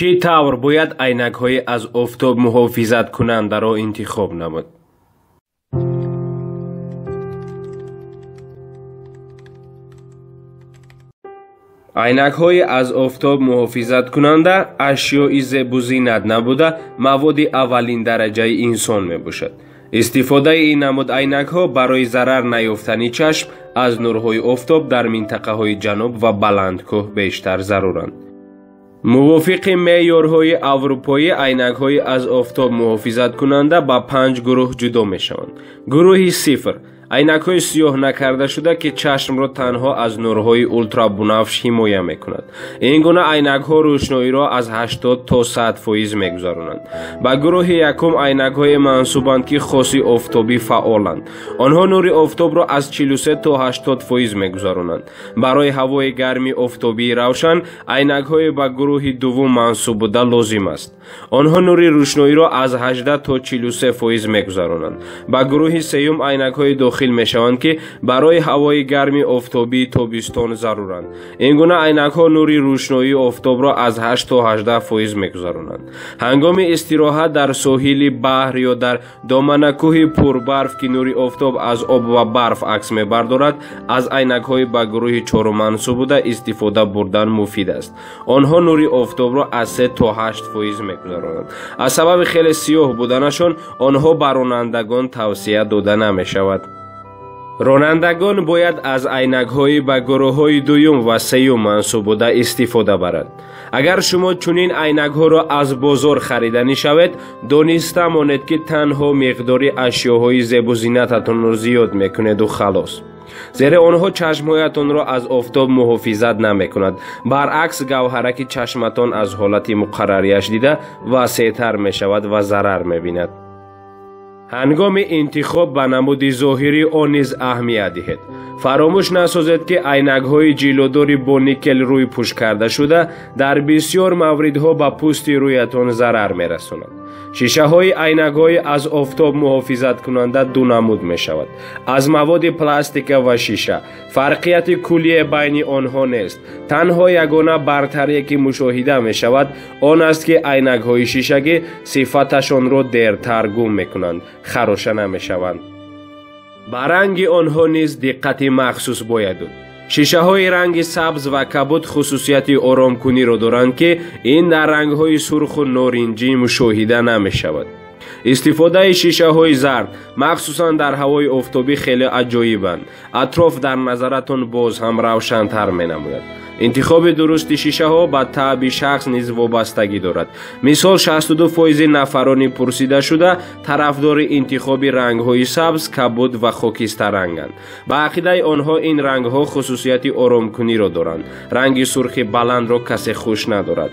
Чӣ тавр бояд айнакҳои аз офтоб муҳофизаткунандаро интихоб намуд? Айнакҳои аз офтоб муҳофизаткунанда ашёи зебу зинат набуда, маводи аввалин дараҷаи инсон мебошад. Истифодаи ин намуд айнакҳо барои зарар наёфтани чашм аз нурҳои офтоб дар минтақаҳои ҷануб ва баландкӯҳ бештар заруранд. Мувофиқи меъёрҳои аврупоӣ айнакҳои аз офтоб муҳофизаткунанда ба 5 гурӯҳ ҷудо мешаванд. Гурӯҳи 0 айнакҳои сиёҳ накардашуда, ки чашмро танҳо аз нурҳои ултрабунафш ҳимоя мекунад. Ин гуна айнакҳо рӯшноиро аз 80 то 100% мегузаронанд. Ба гурӯҳи якум айнакҳое мансубанд, ки хоси офтобӣ фаъоланд. Онҳо нури офтобро аз 43 то 80% мегузаронанд. Барои ҳавои гарми офтобии равшан айнакҳое ба гурӯҳи дуввум мансуб буда лозим аст. Онҳо нури рӯшноиро аз 18 то 43% мегузаронанд. Ба гурӯҳи сеюм айнакҳои дохил мешаванд, ки барои ҳавои гарми офтобии тобистон заруранд. Ин гуна айнакҳо нури рӯшноии офтобро аз 8 то 18% мегузаронанд. Ҳангоми истироҳат дар соҳили баҳр ё дар доманакӯҳи пурбарф, ки нури офтоб аз об ва барф акс мебардорад, аз айнакҳои ба гурӯҳи чорум мансуб буда истифода бурдан муфид аст. Онҳо нури офтобро аз 3 то 8% мегузаронанд. Аз сабаби хеле сиёҳ буданашон онҳо ба ронандагон тавсия дода намешавад. Ронандагон бояд аз айнакҳои ба гурӯҳҳои дуюм ва сеюм мансуб буда истифода баранд. Агар шумо чунин айнакҳоро аз бозор хариданӣ шавед, дониста монед, ки танҳо миқдори ашёҳои зебу зинататонро зиёд мекунеду халос. Зеро онҳо чашмҳоятонро аз офтоб муҳофизат намекунад. Баръакс, гавҳараки чашматон аз ҳолати муқаррарияш дида васеътар мешавад ва зарар мебинад. Ҳангоми интихоб ба намуди зоҳирӣ он низ аҳамият диҳед. Фаромӯш насозед, ки айнакҳои ҷилодори бо никел рӯйпӯш карда шуда дар бисёр мавридҳо ба пӯсти рӯятон зарар мерасонад. Шишаҳои айнакҳои аз офтоб муҳофизаткунанда ду намуд мешавад: аз маводи пластика ва шиша. Фарқияти куллие байни онҳо нест. Танҳо ягона бартарие, ки мушоҳида мешавад, он аст, ки айнакҳои шишагӣ сифаташонро дертар гум мекунанд, хароша намешаванд. Ба ранги онҳо низ диққати махсус бояд дод. Шишаҳои ранги сабз ва кабуд хусусияти оромкуниро доранд, ки ин дар рангҳои сурху норинҷӣ мушоҳида намешавад. Истифодаи шишаҳои зард, махсусан дар ҳавои офтобӣ, хеле аҷоибанд. Атроф дар назаратон боз ҳам равшантар менамояд. Интихоби дурусти шишаҳо ба таъби шахс низ вобастагӣ дорад. Мисол, 62% нафарони пурсидашуда тарафдори интихоби рангҳои сабз, кабуд ва хокистаранганд. Ба ақидаи онҳо ин рангҳо хусусияти оромкуниро доранд. Ранги сурхи баландро касе хуш надорад.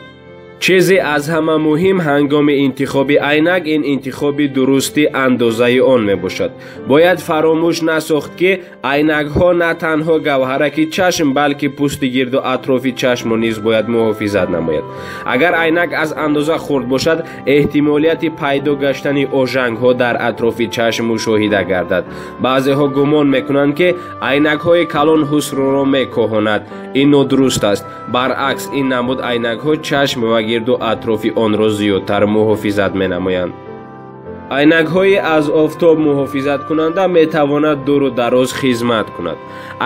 Чизе аз ҳама муҳим ҳангоми интихоби айнак ин интихоби дурусти андозаи он мебошад. Бояд фаромӯш насохт, ки айнакҳо на танҳо гавҳараки чашм, балки пӯсти гирду атрофи чашмро низ бояд муҳофизат намояд. Агар айнак аз андоза хурд бошад, эҳтимолияти пайдо гаштани ожангҳо дар атрофи чашм мушоҳида гардад. Баъзеҳо гумон мекунанд, ки айнакҳои калон ҳуснро мекоҳонад. Ин нодуруст аст. Баръакс, ин намуд айнакҳо чашм ва гирду атрофи онро зиёдтар муҳофизат менамоянд. Айнакҳои аз офтоб муҳофизаткунанда метавонад дуру дароз хизмат кунад,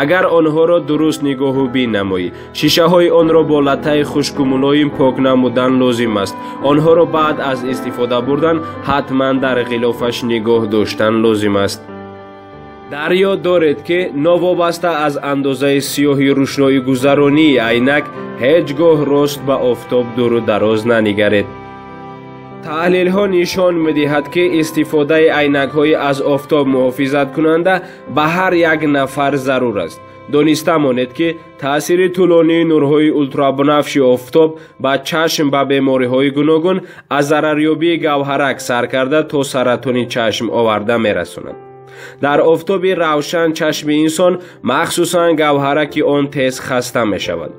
агар онҳоро дуруст нигоҳубин намоӣ. Шишаҳои онро бо латтаи хушку мулоим пок намудан лозим аст. Онҳоро баъд аз истифода бурдан ҳатман дар ғилофаш нигоҳ доштан лозим аст. Дар ёд доред, ки новобаста аз андозаи сиёҳи рӯшноигузаронии айнак, ҳеҷ гоҳ рост ба офтоб дуру дароз нанигаред. Таҳлилҳо нишон медиҳад, ки истифодаи айнакҳои аз офтоб муҳофизаткунанда ба ҳар як нафар зарур аст. Дониста монед, ки таъсири тӯлонии нурҳои ултрабунафши офтоб ба чашм ба бемориҳои гуногун, аз зарарёбии гавҳарак сар карда то саратони чашм оварда мерасонад. Дар офтоби равшан чашми инсон, махсусан гавҳараки он, тез хаста мешавад.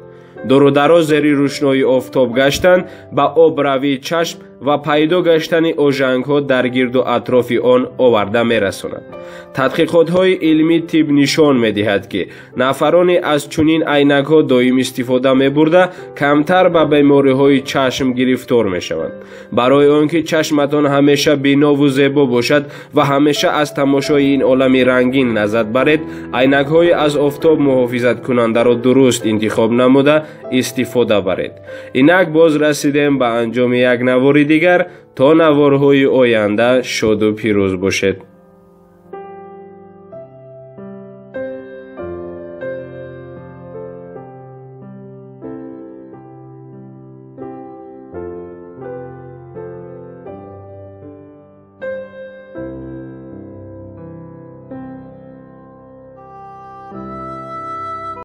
Дурудароз зери рӯшноии офтоб гаштан ба обравии чашм ва пайдо гаштани ожангҳо дар гирду атрофи он оварда мерасонад. Тадқиқотҳои илмӣ тиб нишон медиҳад, ки нафароне аз чунин айнакҳо доим истифода мебурда камтар ба бемориҳои чашм гирифтор мешаванд. Барои он ки чашматон ҳамеша бинову зебо бошад ва ҳамеша аз тамошои ин олами рангин лаззат баред, айнакҳои аз офтоб муҳофизаткунандаро дуруст интихоб намуда истифода баред. Инак боз расидем ба анҷоми як навори дигар. То наворҳои оянда шоду пирӯз бошед.